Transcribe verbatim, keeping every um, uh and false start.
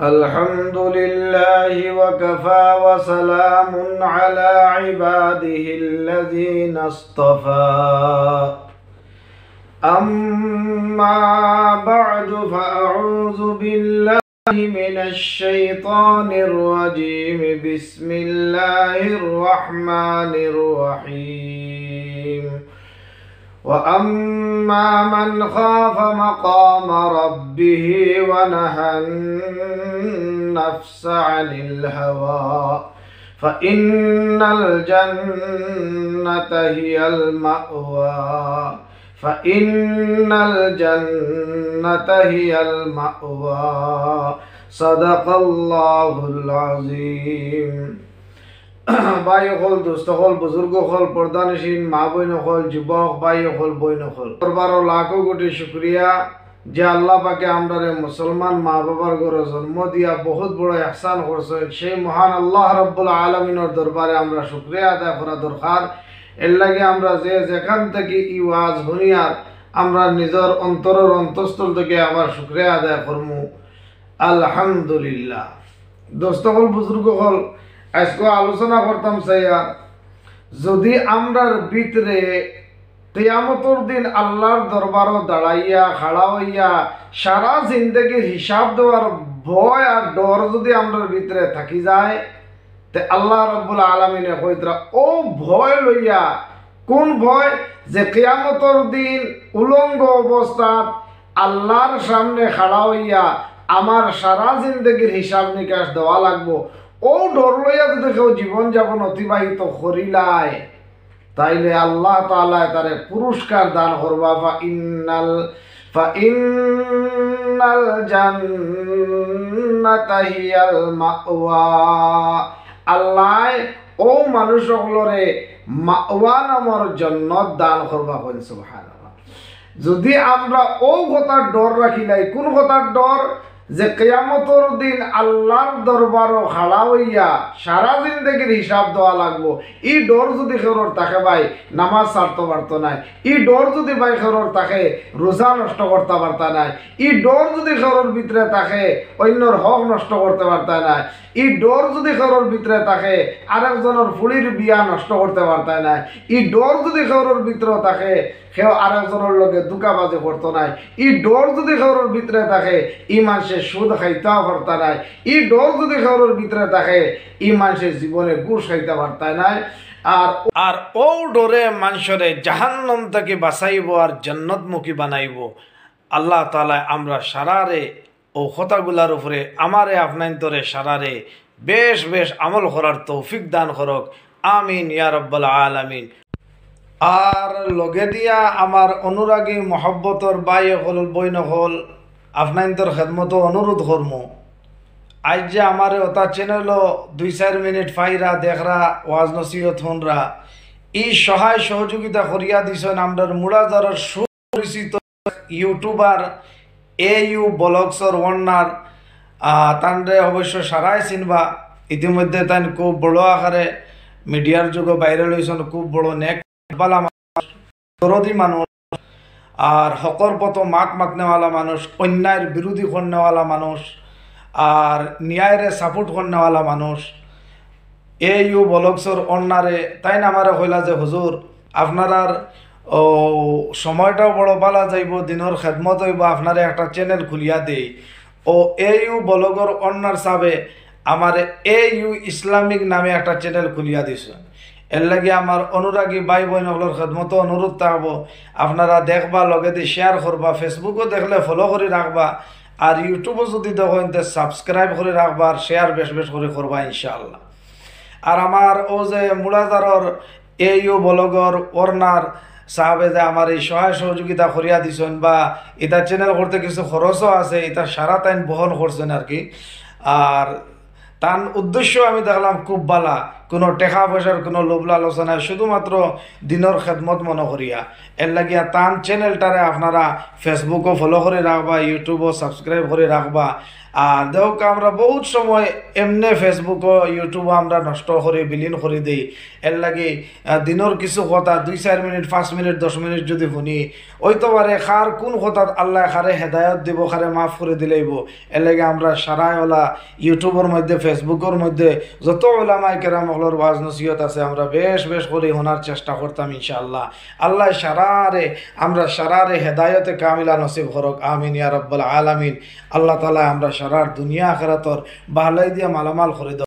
الحمد لله وكفى وسلام على عباده الذين اصطفى. أما بعد، فأعوذ بالله من الشيطان الرجيم. بسم الله الرحمن الرحيم. وأما من خاف مقام ربه ونهى النفس عن الهوى فإن الجنة هي المأوى، فإن الجنة هي المأوى. صدق الله العظيم. ভাই অকল, দোস্ত অকল, বুজুর্গ অকল, পর্দানশীন মা বইন অকল, যুবক ভাই অকল, বইন অকল, দরবারো লাখো কোটি শুকরিয়া যে আল্লাহ পাকে আমরারে মুসলমান মা বাবার ঘরো জন্ম দিয়া বহুত বড় ইহসান করছইন। সেই মহান আল্লাহ রাব্বুল আলামিনর দরবারে আমরা শুকরিয়া আদায় করা দরকার। এর লাগি আমরা যে যেখান থাকি ই ওয়াজ হুনিয়ার, আমরা নিজর অন্তরর অন্তঃস্থল থাকি আবার শুকরিয়া আদায় করমু। আলহামদুলিল্লাহ। দোস্ত অকল, বুজুর্গ অকল, আইজকু আলোচনা করতাম চাইয়ার, যদি আমরার ভিতরে কিয়ামতর দিন আল্লাহর দরবারো দাঁড়াইয়া, খাড়া অইয়া, সারা জিন্দেগির হিসাব দেওয়ার ভয় আর ডর যদি আমরার ভিতরে থাকি যায়, তে আল্লাহ রাব্বুল আলামিনে কইতরা, ও ভয় লইয়া, কোন ভয়? যে কিয়ামতর দিন উলঙ্গ অবস্থাত আল্লাহর সামনে খাড়া অইয়া আমার সারা জিন্দেগির হিসাব নিকাশ দেওয়া লাগবো। ও ডর লইয়া যদি কেউ জীবন যাপন অতিবাহিত করিলায়, তাইলে আল্লাহ তাআলায় তারে পুরস্কার দান করবা, ফা ইন্নাল, ফা ইন্নাল জান্নাতা হিয়াল মাওয়া। আল্লায় ও মানুষ অকলরে মাওয়া নামর জন্নত দান করবা। কইন সুবহানাল্লাহ। যদি আমরা ও কথার ডর রাখিলাই, কোন কথার ডর? যে কিয়ামতর দিন আল্লাহর দরবারো খাড়া অইয়া সারা জিন্দেগির হিসাব দেওয়া লাগবো। ই ডর যদি কেউরর থাকে ভাই, নামাজ ছাড়তো পারতো নায়। ই ডর যদি ভাই কেউরর থাকে, রোজা নষ্ট করতা পারতা নায়। ই ডর যদি কেউরর ভিতরে থাকে, অইন্যর হক নষ্ট করতে পারতা নায়। ই ডর যদি কেউরর ভিতরে থাকে, আরেকজনর ফুড়ির বিয়া নষ্ট করতে পারতা নায়। ই ডর যদি কেউরর ভিতরে থাকে, কেউ আরেকজনর লগে ধুকাবাজি করতো নায়। ই ডর যদি কেউরর ভিতরে থাকে, ই মানষে সুদ খাইতাও পারতা নায়। ই ডর যদি কেউরর ভিতরে থাকে, ই মানষে জীবনে ঘুষ খাইতা পারতা নায়। আর, আর ও ডরে মানষরে জাহান্নাম থাকি বাঁচাইবো আর জান্নাতমুখী বানাইবো। আল্লাহ তাআলায় আমরা সারারে ও কথাগুলার উপরে আমারে, আপনাইন্তরে সারারে বেশ বেশ আমল করার তৌফিক দান করউক। আমিন ইয়া রাব্বাল আলামিন। আর লগে দিয়া আমার অনুরাগী মহব্বতর ভাই অকল, বইন অকল, আপনাইন্তর খেদমতো অনুরোধ করমু, আইজ যে আমারে অতা channel-ও দুই চাইর মিনিট পাইরা দেখরা, ওয়াজ নসিহত হুনরা, ই সহায় সহযোগিতা করিয়া দিছইন আমরার মুড়াজারর সুপরিচিত YouTuber এ ইউ Vlogs-র owner, আহ, তানরে অবশ্য সারায় চিনবা। ইতিমধ্যে তাইন খুব বড় আকারে media-র যুগো viral অইছইন, খুব বড় নেক বালা মানুষ, দরদি মানুষ, আর হকর পথো মাত মাতনেওয়ালা মানুষ, অন্যায়র বিরোধী করনেওয়ালা মানুষ, আর ন্যায়রে support করনেওয়ালা মানুষ। এ ইউ Vlogs-র owner-এ তাইন আমারে কইলা যে, "হুজুর, আপনারার ও সময়টাও বড় বালা যাইবো, দিনর খেদমত অইবো, আপনারে একটা channel খুলিয়া দেই।" ও এ ইউ Vlog-র owner সাবে আমারে এ ইউ ইসলামিক নামে একটা channel খুলিয়া দিছইন। এর লাগি আমার অনুরাগী ভাই বইন অকলর খেদমতো অনুরোধ থাকবো, আপনারা দেখবা, লগেদি share করবা, Facebook-ও দেখলে follow করি রাখবা, আর YouTube-ও যদি দেখইন তে subscribe করি রাখবা, আর share বেশ বেশ করি করবা ইনশাআল্লাহ। আর আমার ও যে মুড়াজারর এ ইউ Vlog-র owner সাবে যে আমার এই সহায় সহযোগিতা করিয়া দিছইন বা ইতা channel করতে কিছু খরচও আছে, ইতা সারা তাইন বহন করছইন আর কি। আর তান উদ্দেশ্য আমি দেখলাম খুব বালা, কোনো টেকা পয়সার কোনো লোভ লালসা নাই, শুধুমাত্র দিনর খেদমত মনো করিয়া। এর লাগিয়া তান channel-টারে আপনারা Facebook-ও follow করি রাখবা, YouTube-ও subscribe করি রাখবা। আর দেখউক্কা, আমরা বউত সময় এমনে Facebook-ও, YouTube-ও আমরা নষ্ট করি, বিলীন করি দেই। এরলাগি, আহ, দিনর কিছু কথা দুই চাইর মিনিট, পাঁচ মিনিট, দশ মিনিট যুদি হুনি, অইতো পারে কার কুন কথাত আল্লায় কারে হেদায়ত দিবো, কারে মাফ করি দিলাইবো। এরলাগি আমরা সারায় অলা YouTube-অর মধ্যে, Facebook-অর মধ্যে যত উলামায়ে কেরাম অকলর ওয়াজ নসিহত আছে, আমরা বেশ বেশ করি হুনার চেষ্টা করতাম ইনশাআল্লাহ। আল্লায় সারারে, আমরা সারারে হেদায়তে কামিলা নসিব করউক, আমিন ইয়া রাব্বাল আলামিন। আল্লাহ তাআলায় আমরা সারার দুনিয়া আখিরাতর ভালাই দিয়া মালামাল করি দেউক।